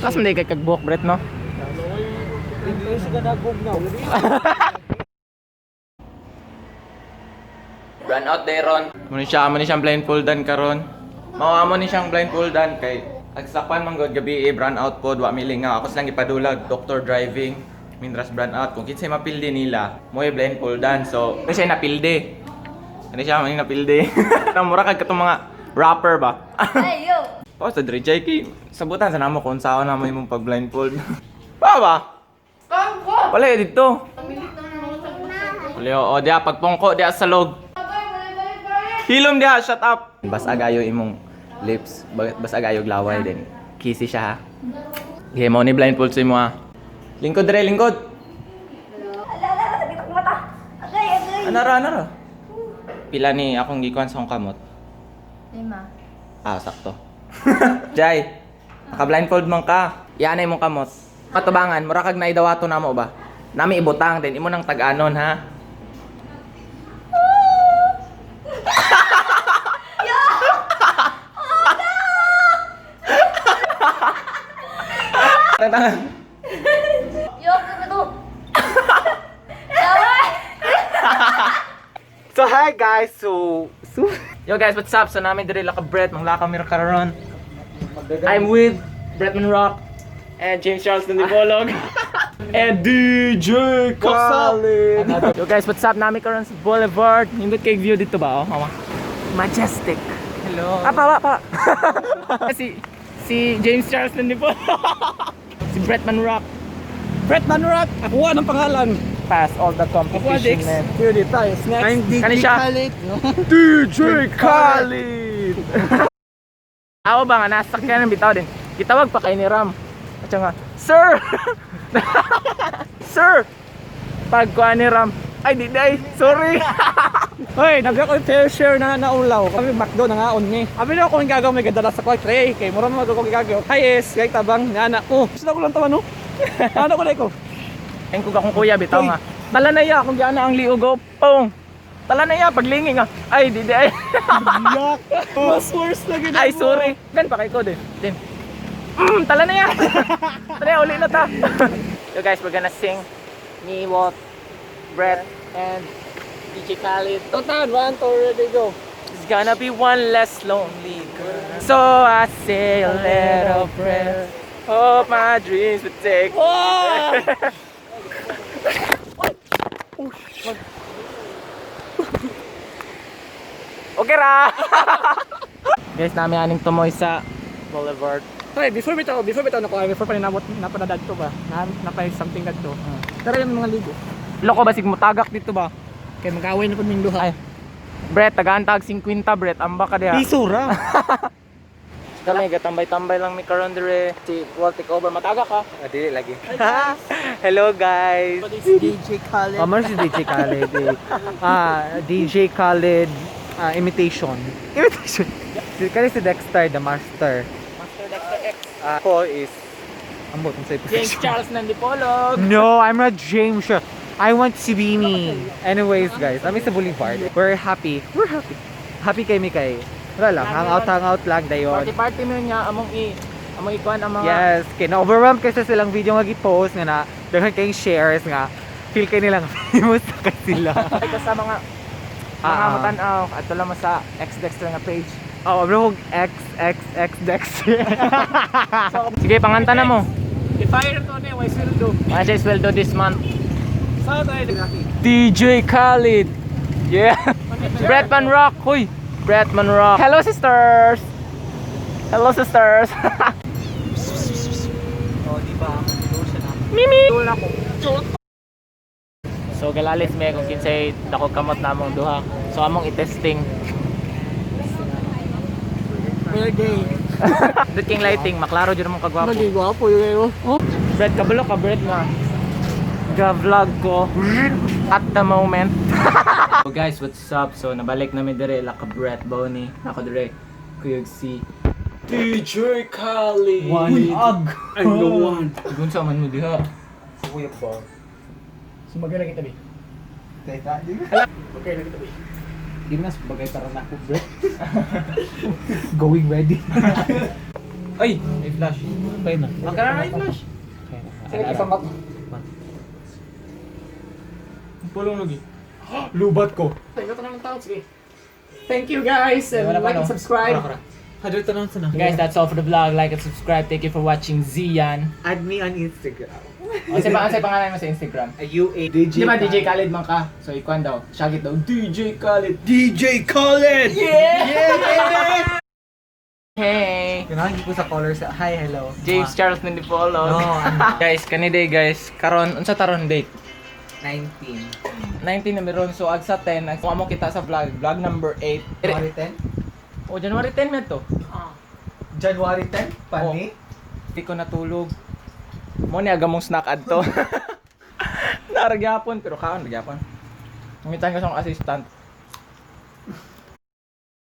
Kas man kay kagbuhok, Brett, no? Hindi siya nagugnaw. Run out day ron. Muna siya, amo ni siyang blindfoldan karon. Mao amo ni siyang blindfoldan kay agsakpan man god gabi eh, run out pod wa milinga. Ako silang gipadulag doctor driving mindras brand out kung kinsay mapildi nila mo'y blindfoldan, so ano siya napildi, ano siya mo napildi. Mura kag katong mga rapper ba. Ay, yo! Pa sa dre kay sabutan sa namo kung saan namo imong pag blindfold pa ba. Wala eh dito. Wala, o diya pagpungko diya sa log. Hilom diha, shut up. Bas agayo imong lips, bas agayo laway din. Kissy siya ha. Okay, mo ni blindfold sa imo ha. Lingkod dre, lingkod. Ala, ala, sakit akong mata. Agay, agay. Anara, anara. Pila ni akong gikuan sa akong kamot? 5. Ah, sakto. Jai, naka-blindfold man ka. Iyan na imong kamot. Katubangan, mura kag naidawato namo ba? Nami ibutang din imo nang tag-anon ha. Tangan. Yo, ano to? Yawa! So hi guys, so Yo guys, what's up? So namin diri laka Brett, manglaka mir karon. I'm with Bretman Rock and James Charles Nandibolog and DJ Khaled. Yo guys, what's up? Nami karon sa Boulevard. Nindot kay view dito ba oh? Mama. Majestic. Hello. Ah, pawa, pawa. Si James Charles Nandibolog. Si Bretman Rock. Bretman Rock, ako ang pangalan. Pass all the Ako competition, Dix. man. PewDiePie is next. I'm DJ Kani siya? Khaled. No? DJ Khaled! Ako ba nga, nasakyan ng bitaw din. Gitawag pa kay ni Ram. At siya nga, "Sir! Sir!" Pagkuha ni Ram, "Ay, di day, sorry." Hoy, nagya ko yung fair share na naulaw. Kami McDo na ngaon ni. Abi na ako ang gagaw may gadala sa kwat tray kay mura man ko gagaw. Hi is, kay tabang nana ko. Gusto ko lang tawa no. Ano ko ko? Ang kung akong kuya, bitaw nga. "Tala na iya, kung diyan na ang liugo, pong! Tala na iya, paglingi nga. Ay, di day." Yak. Mas worse na gid. "Ay, sorry." Gan pa kay ko din. Din. Tala na iya. Tala na iya, uli na ta. Yo guys, we're gonna sing. Me, Walt, Brett, and DJ Khaled. Totan, one, two, ready, go. It's gonna be one less lonely girl. So I say a little prayer. Hope my dreams would take. Oh! Okay ra! Guys, nami aning tumoy sa Boulevard. Sorry, before bitaw nako, before pa ninabot napanadad to ba? Na napay something kadto. Tara yung mga ligo. Loko basig mo tagak dito ba? Kay mag-away na pud ming duha. Ay. Brett, tagaan tag 50, Brett. Amba ka diha. Piso ra. Kami gatambay-tambay lang mi karon dire. Si Walt take over. Mataga ka. Dili lagi. Hello guys. DJ Khaled. Oh, si DJ Khaled. Eh. Ah, DJ Khaled imitation. Imitation. Si kani si Dexter the master. Master Dexter X. Ako is ambot sa James Charles Nandipolog. No, I'm not James. I want to be me. Anyways, guys, kami sa Boulevard. We're happy. We're happy. Happy kay Mikay. Wala lang, hangout, hangout lang dayon. Party party mo niya among ikuan ang mga Yes, kay na-overwhelm kasi silang video nga gi-post nga na daghan kayong shares nga feel kay nilang famous na kay sila. Ay, ka sa mga mga matan-aw at lang mo sa ex Dexter nga page. Oh, bro, X X X Dexter. Sige, panganta na mo. I-fire to ni way sweldo. Mga siya sweldo this month. Sa tayo lagi. DJ Khaled. Yeah. Bretman Rock. Huy. Bretman Rock. Hello, sisters. Hello, sisters. Oh, di ba? Mimi. So galalis me kung kinsay dako kamot namong duha. So among i-testing. We're gay. Dut king lighting, maklaro jud mong kagwapo. Naging gwapo yun kayo. Oh. Brett, kabalo ka Brett nga. Ga-vlog ko at the moment. So guys, what's up? So nabalik nami dire la ka Brett Boney. Ako dire kuyog si DJ Khaled. One ug. I'm the one. Gunsa man mo diha. Sumagay na kita, bi. Okay na kita, bi. Di na bagay para na ako, bro. Going ready. Ay, may flash. Okay na. Magkana na flash. Sige, isang mat. Pulong lugi. Lubat ko. Thank you naman tao. Sige. Thank you guys and Wala pa, like no? and subscribe. Hadyo tanong sa na. Guys, that's all for the vlog. Like and subscribe. Thank you for watching, Zian. Add me on Instagram. Ano sa pangalan mo sa Instagram? UA DJ. Di ba DJ Khaled man ka? So ikuan daw. Shagit daw. DJ Khaled. DJ Khaled! Yeah! Hey! Ganahan ko sa color sa hi, hello. James Charles Nandipolo. No, ano. Guys, kani day guys, karon unsa taron date? 19. 19 na meron, so ag sa 10 ag mo kita sa vlog, vlog number 8. January 10? Oh, January 10 man to. January 10? Pani? Di ko natulog. Mo ni aga mong snack adto. Naragyapon pero kaon ragyapon. Ngitan ko sa akong assistant.